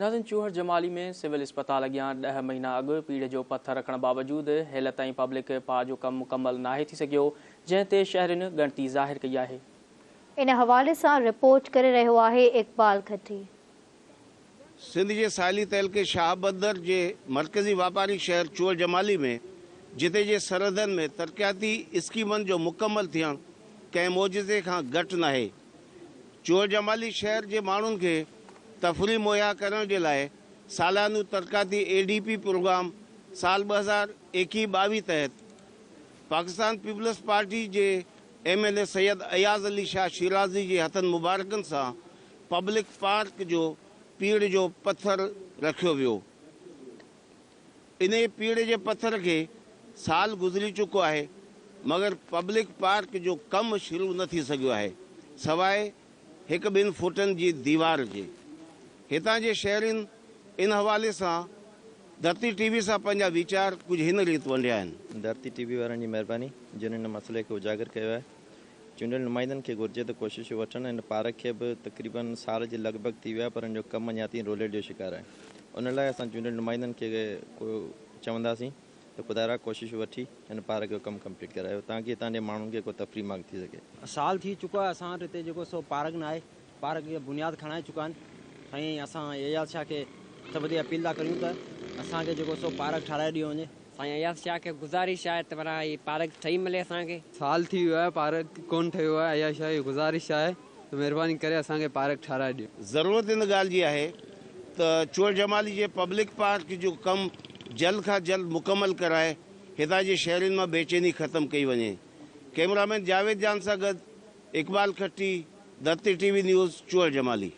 ناظرين چوهڙ جمالي ۾ سول اسپتال اڳيان ڏهه مهينا اڳ پيڙهه جو پٿر رکڻ باوجود هيل تائين پبلڪ پا جو ڪم مڪمل ناهي ٿي سگهيو جنهن تي شهرين ڳڻتي ظاهر ڪئي آهي. ان حوالي سان رپورٽ ڪري رهيو آهي اقبال کٽي. سنڌ جي ساحلي تعلقي شاهبندر جي مرڪزي واپاري شهر چوهڙ جمالي ۾ جتي جي سرحدن ۾ ترقياتي اسڪيمن جو مڪمل ٿيڻ ڪنهن معجزي کان گهٽ ناهي. چوهڙ جمالي شهر جي ماڻهن کي تفريح مهيا ڪرڻ جي لاء ساليانو ترقياتي اي ڊي پي پروگرام سال 2021 22 تحت پاڪستان پيپلز پارٽي جي M N A Syed Ayaz Ali Shah Shirazi جي هٿن مبارڪن سان پبلڪ پارڪ جو پيڙهه جو پٿر رکيو ويو. انهيء پيڙهه جي پٿر کي سال گذري چڪو آهي، مگر پبلڪ پارڪ جو ڪم شروع نه ٿي سگهيو آهي، سواء هڪ ٻن فوٽن جي ديوار جي. هتان جي شهرين ان حوالي سان ڌرتي ٽي وي سان پنهنجا ويچار ڪجهه هن ريت ونڊيا آهن. ڌرتي ٽي وي وارن جي مهرباني جن هن مسئلي کي اجاگر ڪيو آهي. چونڊيل نمائندن کي گهرجي ته ڪوششون وٺن. هن پارڪ کي به تقريبن سال جي لڳ ڀڳ ٿي ويو آهي پر ان جو ڪم اڃا تائين روليٽ جو شڪار آهي. ان لاء اسان چونڊيل نمائندن کي چونداسين ته خدارا ڪوششون وٺي هن پارڪ جو ڪم ڪمپليٽ ڪرايو تانڪه هتان جي ماڻهن کي ڪو تفريح ماڳ ٿي سگهي. سال ٿي چڪو آهي اسان وٽ هتي جيڪو سو پارڪ نه آهي. پارڪ جو بنياد کڻائي چڪا آهن. سائين اسان اياز شاهه کي هٿ ٻڌي اپيل ٿا ڪريون ته اسان کي جيڪو سو پارڪ ٺاراهي ڏيو وڃي. سائين اياز شاهه کي گذارش آهي ته معنيٰ هي پارڪ ٺهي ملي اسان کي. سال ٿي ويو آهي پارڪ ڪونه ٺهيو آهي اياز شاهه کي گذارش آهي ته مهرباني ڪري اسان کي پارڪ ٺاراهي ڏيو. ضرورت ان ڳالهه جي آهي ته چوهڙ جمالي جي پبلڪ پارڪ جو ڪم جلد کان جلد مڪمل ڪرائي هتان جي شهرين مان بيچيني ختم ڪئي وڃي. ڪئميرامين جاويد جان سان گڏ Iqbal Khatti, Dharti T V news, Chohar Jamali.